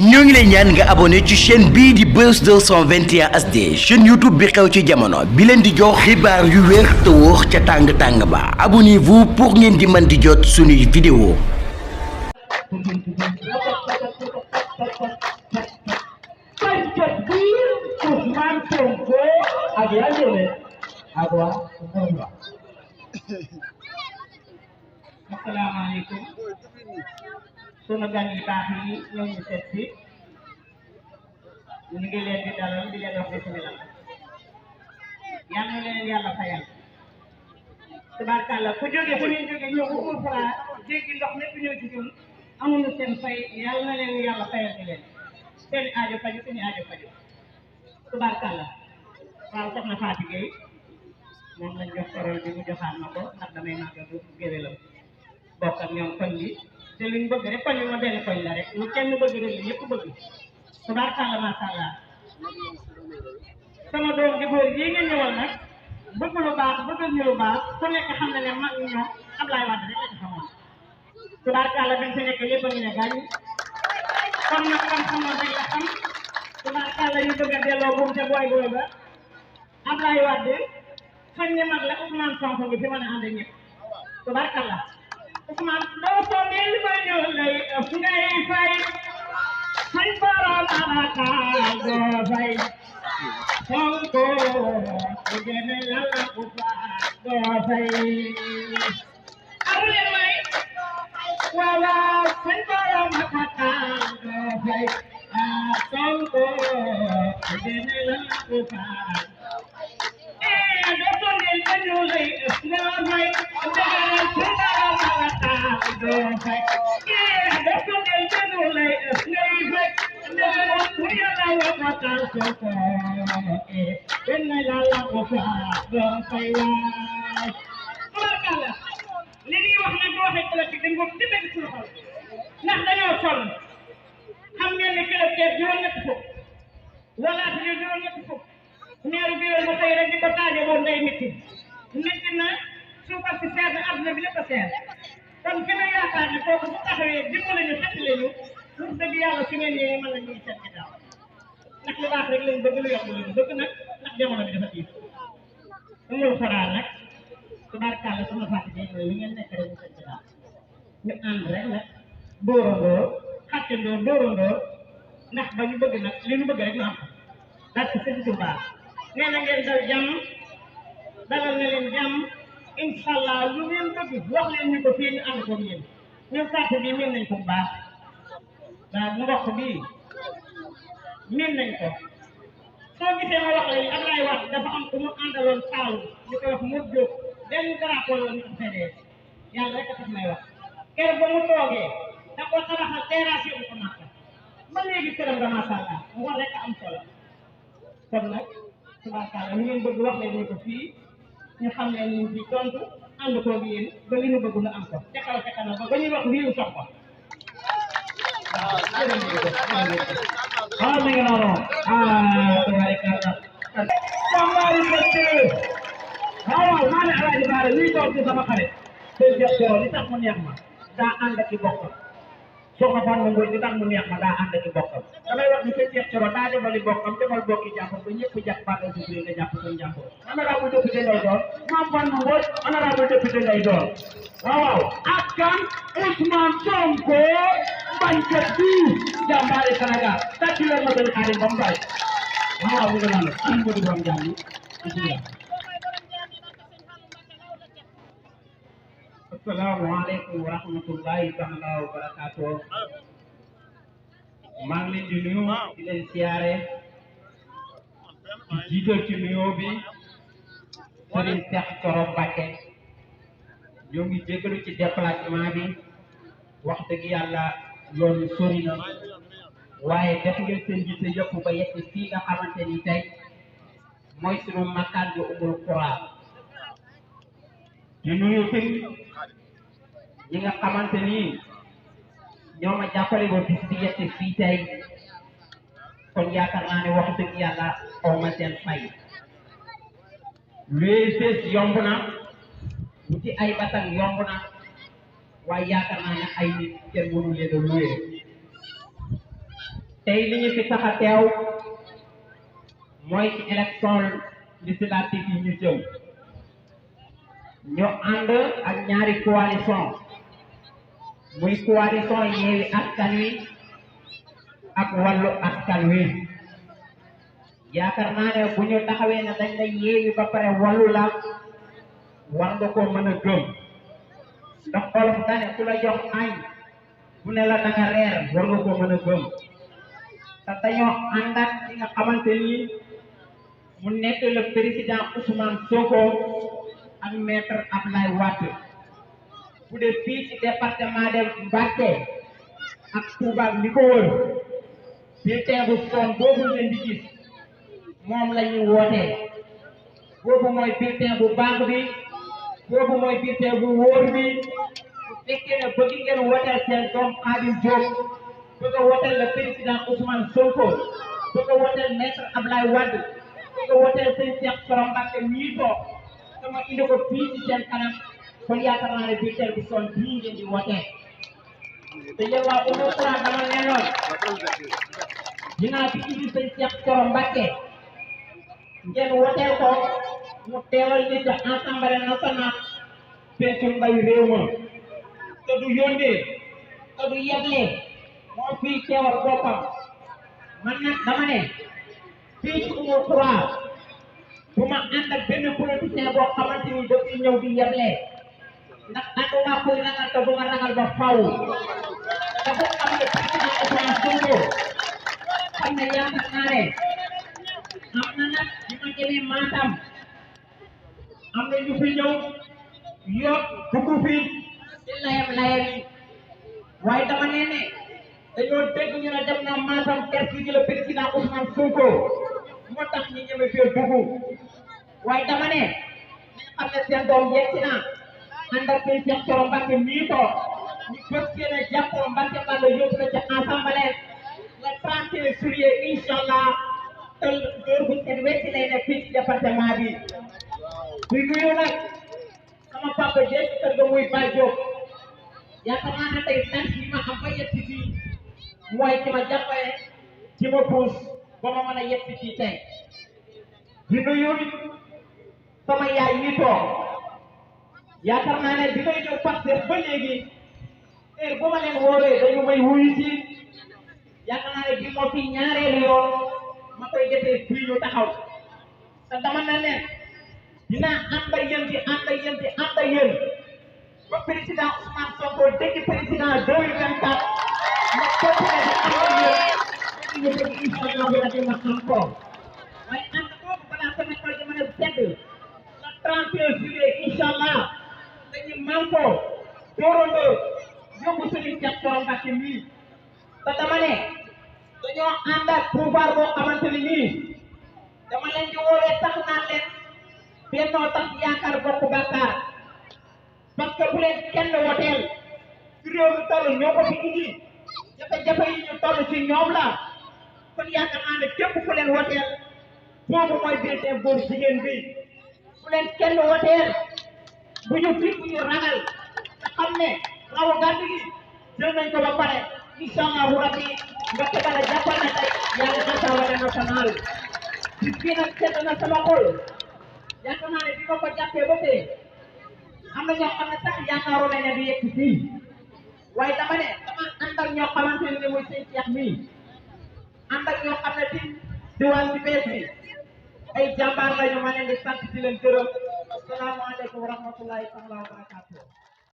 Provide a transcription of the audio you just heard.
ñoo ngi lay ñaan nga abonné ci chaîne bii di Buzz 221 HD chaîne YouTube bi xew ci jamono bi leen di jox xibaar yu wér te wóor ca tàng-tàng ba abonnez-vous pour ngeen di mën di jot suñuy vidéo asalaamaaleykum sunu gan yi baax yi ñëw ñu seet si ñu ngi leen di dalal di leen wax bismillah yal na leen yàlla fayal tubaarkàlla ku jóge fu ñuy jóge ñëw bu Oufra jéggi ndox lépp ñëw ci ñun amuñu seen fay yal na leen yàlla fayal di leen seen aajo faju suñu aajo faju tubaarkàlla waaw soxna Fatou Gueye moom lañ jox parole bi mu joxaat ma ko ndax damay màggal du géwélam bokk ak ñoom koñ bi te luñ bëgg rek koñ bi ma benn koñ la rek lu kenn bëgg rek li ñëpp bëgg tubaarkàlla macha allah sama doom di góor yi ngeen ñëwal nag bëgg lu baax bëgg ñu lu baax ku nekk xam na ne mag ñoom Ablaye Wade rek la ci xamoon tubaarkàlla dañ fi nekk lépp a ngi ne gaañ kon nag kon xamoon rek la xam tubaarkàlla ñu bëgg a delloo buum te booy booy ba Ablaye Wade xañ ne mag la Ousmane Sonko ngi fi mën a ànd ak ñëpp tubaarkàlla Ousmane doo soobee li ma ñëw lay ëpp ngay fay xañ borom abakaay doo fay Sonko bu gene yàlla bu faa doo fay amuleen may waaw waaw xañ borom abakaay doo fay Sonko bu gene yàlla bu faa neeru bi yoon ma xëy rek di ko taaje woon ngay métti métti na suukar si seer na adduna bi lépp a seer kon fi na yaakaar ne kooku bu taxawee dimbali ñu xetti lañu wax dëgg yàlla su ngeen ñëwee mën na ñuy seet ginnaaw ndax lu baax rek lañ bëgg lu yokk lañu bëgg nag ndax jamono bi dafa tiis amul xoraan nag tubaarkàlla sama fàtte li ngeen nekk rek ñu seet ginnaaw ñu ànd rek nag dóorandoo xàccandoo dóorandoo ndax ba ñu bëgg nag li ñu bëgg rek ñu am ko daal ci sëñ Tuubaa nee na ngeen dal jàmm dalal na leen jàmm incha allah lu ngeen bëgg wax leen ñu ko fii ñu ànd ko yéen ñun carte bi miin nañ ko bu baax waaw ndox bii miin nañ ko soo gisee ma wax la ni Ablaye Wade dafa am ku mu àndaloon Saalum ñu koy wax Modou Diop benn drapeau la ñu am PDS yàlla rek a tax may wax keroog ba mu toogee da ko tabaxal terrasse bu ko màkk ba léegi këram nga macha allah mu war rek a am solo kon nag tubaarkàlla ñu ngeen bëgg wax leen ñu ko fii ñu xam leen ñu fi tontu ànd koog yéen ba li ñu bëgg na am ko ca kaw ca kanam ba ñuy wax lii sox ko waaw mi ngi noonu tubaarkàlla jàmbaari bëtt waaw maa ne Alaaji Baara lii toog ci sama xarit seen jëf li tax mu neex ma daa ànd ak i bokkam soo ko fan ngoy li tax mu neex ma daa ànd ak i bokkam damay wax ni seen Cheikh Thioro daa defali bokkam defal bokki jàpp ba ñëpp jàpp bàggal si biir nga jàpp seen jàpp honorable député ngay doon maam fan ngoy honorable député ngay doon waaw waaw ak kan Ousmane Sonko bañkat bi jàmbaari Sénégal tàcc leen ma seen xaadim ba mu bàyyi waaw waaw mu ngi noonu am ko di borom jàmm yi bismillah asalaamaaleykum wa rahmatullahi taala wa barakaatu maa ngi leen di nuyu di leen siyaare di jiital ci nuyoo bi Serigne Cheikh Thioro Mbacké ñoo ngi jégalu ci déplacement bi wax dëgg yàlla loolu sori na waaye def ngeen seen jiite yëpp ba yegg fii nga xamante ni tey mooy sunu makkaan bi Umul Qura di nuyu fi ñi nga xamante ni ñoo ma jàppale ba bis bi yegg fii tey kon yaakaar naa ne wax dëgg yàlla aw ma seen fay luy fees yomb na wuti ay batang yomb na waaye yaakaar naa ne ay nit kenn mënu leen a luye tey li ñu fi tax a teew mooy ci élection législative yi ñu jëm ñu ànd ak ñaari coalition muy coalition Yewwi Askan Wi ak Wallu Askan Wi yaakaar naa ne bu ñu taxawee ne dañ la yeewi ba pare wallu la war nga ko mën a gëm ndax olof dane ku la jox añ bu ne la danga reer war nga ko mën a gëm te dañoo ànd ak li nga xamante ni mu nekk le président Ousmane Sonko ak maître Abdoulaye Wade bu dee fii ci département de Mbacké ak Touba li ko wër bulletin bu son boobu ngeen di gis moom la ñu wootee boobu mooy bulletin bu baax bi boobu mooy bulletin bu wóor bi bu fekkee ne bëgg ngeen wooteel seen doom Khadim Diop bëgg a wooteel le président Ousmane Sonko bëgg a wooteel maître Abdoulaye Wade bëgg a wooteel seen Cheikh Thioro Mbacké mii toog sama indi ko fii ci seen kanam kon yaakaar naa ne bulletin bu son bii ngeen di wootee te yéen waa Oumou Koura dama ne noon dinaa fi indi seen Cheikh Thioro Mbacké ngeen woteel ko mu teewal nit ca Assemblée nationale pencum ndawi réew ma te du yónnee te du yeble moo fii teewal boppam man nag dama ne fii ci Oumou Koura bu ma ànd ak benn politicien boo xamante ni dafay ñëw di yeble ndax ànduma koy ragal te du ma ragal ba faw dafa xam ne président Ousmane Sonko xam ne yaakaar naa ne am na nag bi ma demee Matam am na ñu fi ñëw yokk dugg fi ci layam yi waaye dama ne dañoo dégg ñu ne dem na Matam gerte gi le président Ousmane Sonko moo tax ñu ñëwee fii dugg waaye dama ne nañ xam ne seen doom yegg si na ànd ak seen Cheikh Thioro Mbacké mii toog ñu fas yéene jàppoo Mbacké Balla yóbbu na ca Assemblée le 31 juillet incha allah te heure bu seen wecc lay ne fii ci département bi di nuyu nag sama papa jéeg kër ga muy Baye Diop yaakaar naa ne tey tant bi ma am ba yegg si fii mooy ci ma jàppale ci ma puus ba ma mën a yegg si fii tey di nuyu sama yaay yi toog yaakaar naa ne bi may ñëw Pastef ba léegi heure bu ma leen woowee dañu may wuyu si yaakaar naa ne bi moo fi ñaareelu yoon ma koy defee fii ñu taxaw te dama ne leen dinaa ànd ak yéen di ànd ak yéen di ànd ak yéen ba président Ousmane Sonko dégg président 2024 ma continué di ànd ak yéen ñu bëgg incha allah bi rajo ma xam ko waaye ànd boobu balaa sama xol di mën a sedd le 31 juillet incha allah dañu manko dóorandoo yóbbu Serigne Cheikh Thioro Mbacké mii te dama ne dañoo ànd ak pouvoir boo xamante ni nii dama leen di woowee sax naan leen Benno Tax Yaakaar Bokk Yaakaar parce que bu leen kenn woteel ci réew mi toll ñoo ko fi indi jafe-jafe yi ñu toll ci ñoom la kon yaakaar naa ne képp ku leen woteel boobu mooy bulletin góor jigéen bi bu leen kenn woteel bu ñu fi bu ñu ragal te xam ne rawu gàtt gi jël nañ ko ba pare incha allahu rabbi Mbacké Balla jàppal na tey yàlla Assemblée nationale bis bii nag sedd na sama xol yaakaar naa ne bi ma ko jàppee ba tey am na ñoo xam ne sax yaakaaroon nañ ne du yegg fii waaye dama ne dama ànd ak ñoo xamante ne muy seen Cheikh mii ànd ak ñoo xam ne ci diwaan bi bees bi ay jàmbaar lañu ma leen di sant di leen gërëm asalaamaaleykum wa rahmatullahi taala wa barakatuh